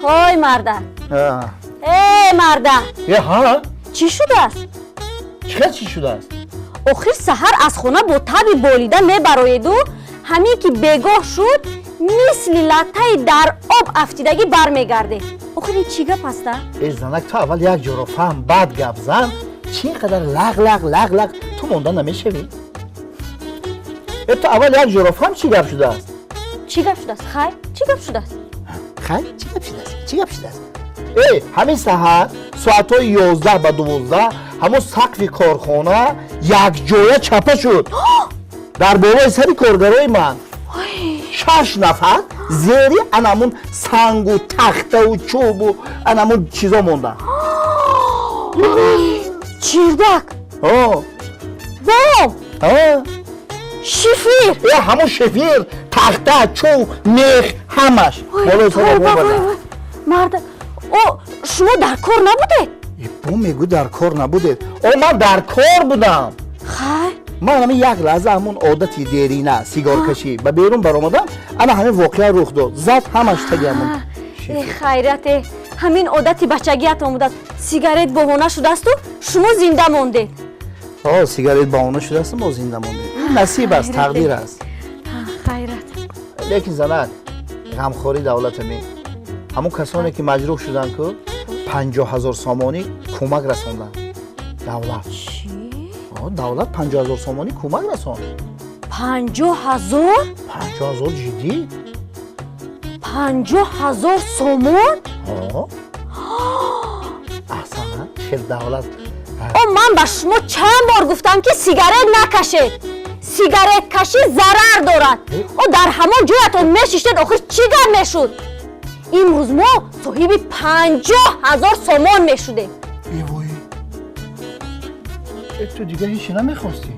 Ҳой, марда, э марда! Э, ҳа. Чӣ шудааст? Чӣ хел чӣ шудааст? Охир саҳар аз хона бо таби болида мебароеду, ҳамин ки бегоҳ шуд, мисли латтаи дар об афтидагӣ бармегардед. Охир ин чӣ гап аста? Э, занак, ту аввал як ҷоро фаҳм, баъд гап зан. Чӣ ин қадар лағ лағ лағ лағ? Ту монда намешавӣ. Э, ту аввал як ҷоро фаҳм, чӣ гап шудааст. Чӣ гап шудааст? Хайр, чӣ гап шудааст? Хайр, чӣ гап шудааст? Чӣ гап шудааст? Э, ҳамин саҳар соатҳои 10:50 ҳамон сақфи корхона якҷоя чапа шуд дар болои сари коргарои ман. Шаш нафар зери анамун сангу тахтаву чӯбу анамун чизо монданд. Чирдак, бом, шифер. Э, ҳамон шифер, тахта, чӯб, мех, ҳамаш болои сара. Марда, о шумо дар кор набудед? Бо мегӯ, дар кор набудед. О, ман дар кор будам. Хайр. Ман ҳамин як лаҳза, ҳамун одати дерина, сигоркашӣ, ба берун баромадам, ана ҳамин воқеа рух дод, зад ҳамаш таги ҳамун. Э, хайрате, ҳамин одати бачагиятон будааст. Сигарет баҳона шудаасту шумо зинда мондед. О, сигарет баҳона шудаасту мо зинда мондем. Ин насиб аст, тақдир аст. Хайрат. Лекин, занак, ғамхории давлатами. Ҳамон касоне ки маҷрӯҳ шуданд ку, 50 000 сомонӣ кӯмак расонданд давлат. Давлат 50 000 сомонӣ кӯмак расонд. 50 000? 50 000, ҷиддӣ. 50 000 сомон? Аҳсана, хел давлат. О, ман ба шумо чанд бор гуфтам, ки сигарет накашед, сигареткашӣ зарар дорад. О, дар ҳамон ҷоятон мешиштед, охир чӣ гап мешуд? Имрӯз мо соҳиби 50 000 сомон мешудем. Эвой, ту дига ҳечи намехостӣ?